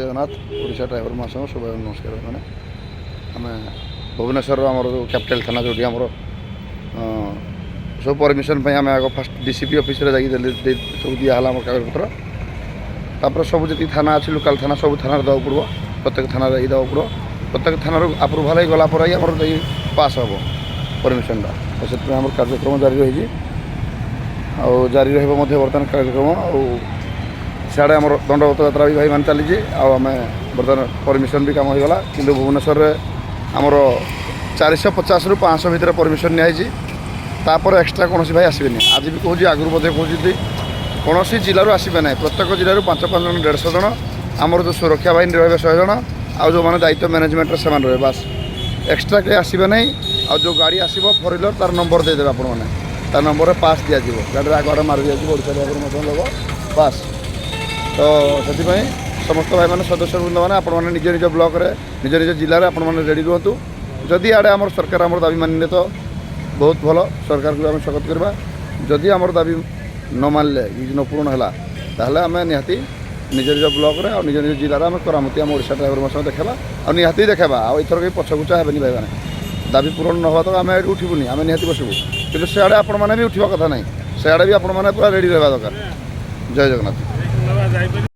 Jagannath. Odisha driver ମହାସଂଘ ଶୁଭ ନମସ୍କାର। ମାନେ ଆମେ ଭୁବନେଶ୍ୱରର ଆମର ଯେଉଁ କ୍ୟାପିଟାଲ ଥାନା, ଯେଉଁଠି ଆମର ସବୁ ପରମିସନ୍ ପାଇଁ ଆମେ ଆଗ ଫାଷ୍ଟ ଡିସିପି ଅଫିସରେ ଯାଇକି ଦେଲି, ସବୁ ଦିଆହେଲା ଆମର କାଗଜପତ୍ର। ତାପରେ ସବୁ ଯେତିକି ଥାନା ଅଛି, ଲୋକାଲ୍ ଥାନା, ସବୁ ଥାନାରେ ଦେବାକୁ ପଡ଼ିବ। ପ୍ରତ୍ୟେକ ଥାନାରେ ଯାଇକି ଦେବାକୁ ପଡ଼ିବ। ପ୍ରତ୍ୟେକ ଥାନାରୁ ଆପ୍ରୁଭାଲ୍ ହେଇଗଲା ପରେ ହିଁ ଆମର ଯାଇ ପାସ୍ ହେବ ପରମିସନ୍ଟା। ତ ସେଥିପାଇଁ ଆମର କାର୍ଯ୍ୟକ୍ରମ ଜାରି ରହିଛି ଆଉ ଜାରି ରହିବ ମଧ୍ୟ ବର୍ତ୍ତମାନ କାର୍ଯ୍ୟକ୍ରମ। ଆଉ ସିଆଡ଼େ ଆମର ଦଣ୍ଡବତ ଯାତ୍ରା ବି ଭାଇମାନେ ଚାଲିଛି। ଆଉ ଆମେ ବର୍ତ୍ତମାନ ପରମିସନ୍ ବି କାମ ହେଇଗଲା, କିନ୍ତୁ ଭୁବନେଶ୍ୱରରେ ଆମର 450ରୁ 500 ଭିତରେ ପରମିସନ୍ ନିଆହେଇଛି। ତାପରେ ଏକ୍ସଟ୍ରା କୌଣସି ଭାଇ ଆସିବେନି। ଆଜି ବି କହୁଛି, ଆଗରୁ ମଧ୍ୟ କହୁଛନ୍ତି, କୌଣସି ଜିଲ୍ଲାରୁ ଆସିବେ ନାହିଁ। ପ୍ରତ୍ୟେକ ଜିଲ୍ଲାରୁ ପାଞ୍ଚ ପାଞ୍ଚ ଜଣ, 150 ଜଣ। ଆମର ଯେଉଁ ସୁରକ୍ଷା ବାହିନୀ ରହିବେ 100 ଜଣ, ଆଉ ଯେଉଁମାନେ ଦାୟିତ୍ୱ ମ୍ୟାନେଜମେଣ୍ଟରେ ସେମାନେ ରହିବେ, ବାସ୍। ଏକ୍ସଟ୍ରା କେହି ଆସିବେ ନାହିଁ। ଆଉ ଯେଉଁ ଗାଡ଼ି ଆସିବ ଫୋର୍ ହ୍ୱିଲର୍, ତାର ନମ୍ବର ଦେଇଦେବେ ଆପଣମାନେ। ତା ନମ୍ବରରେ ପାସ୍ ଦିଆଯିବ, ଗାଡ଼ିରେ ଆଗ ଆଡ଼େ ମାରି ଦିଆଯିବ ଓଡ଼ିଶା ଡ୍ରାଇଭର ମଧ୍ୟ ଲୋଗୋ, ବାସ୍। ତ ସେଥିପାଇଁ ସମସ୍ତ ଭାଇମାନେ, ସଦସ୍ୟ ବୃନ୍ଦମାନେ, ଆପଣମାନେ ନିଜ ନିଜ ବ୍ଲକରେ, ନିଜ ନିଜ ଜିଲ୍ଲାରେ ଆପଣମାନେ ରେଡ଼ି ରୁହନ୍ତୁ। ଯଦି ଆଡ଼େ ଆମର ସରକାର ଆମର ଦାବି ମାନିଲେ ତ ବହୁତ ଭଲ, ସରକାରକୁ ଆମେ ସ୍ୱାଗତ କରିବା। ଯଦି ଆମର ଦାବି ନ ମାନିଲେ, କିଛି ନ ପୂରଣ ହେଲା, ତାହେଲେ ଆମେ ନିହାତି ନିଜ ନିଜ ବ୍ଲକରେ ଆଉ ନିଜ ନିଜ ଜିଲ୍ଲାରେ ଆମେ କରାମତି ଆମ ଓଡ଼ିଶା ଡ୍ରାଇଭର ମହାସଂଘ ଦେଖେଇବା ଆଉ ନିହାତି ଦେଖେଇବା। ଆଉ ଏଥର କେହି ପଛଘୁଞ୍ଚା ହେବେନି ଭାଇମାନେ। ଦାବି ପୂରଣ ନ ହେବା ତ ଆମେ ଏଠି ଉଠିବୁନି, ଆମେ ନିହାତି ବସିବୁ। କିନ୍ତୁ ସିଆଡ଼େ ଆପଣମାନେ ବି ଉଠିବା କଥା ନାହିଁ। ସିଆଡ଼େ ବି ଆପଣମାନେ ପୁରା ରେଡ଼ି ରହିବା ଦରକାର। ଜୟ ଜଗନ୍ନାଥ। ଯାଇପାରିବେ।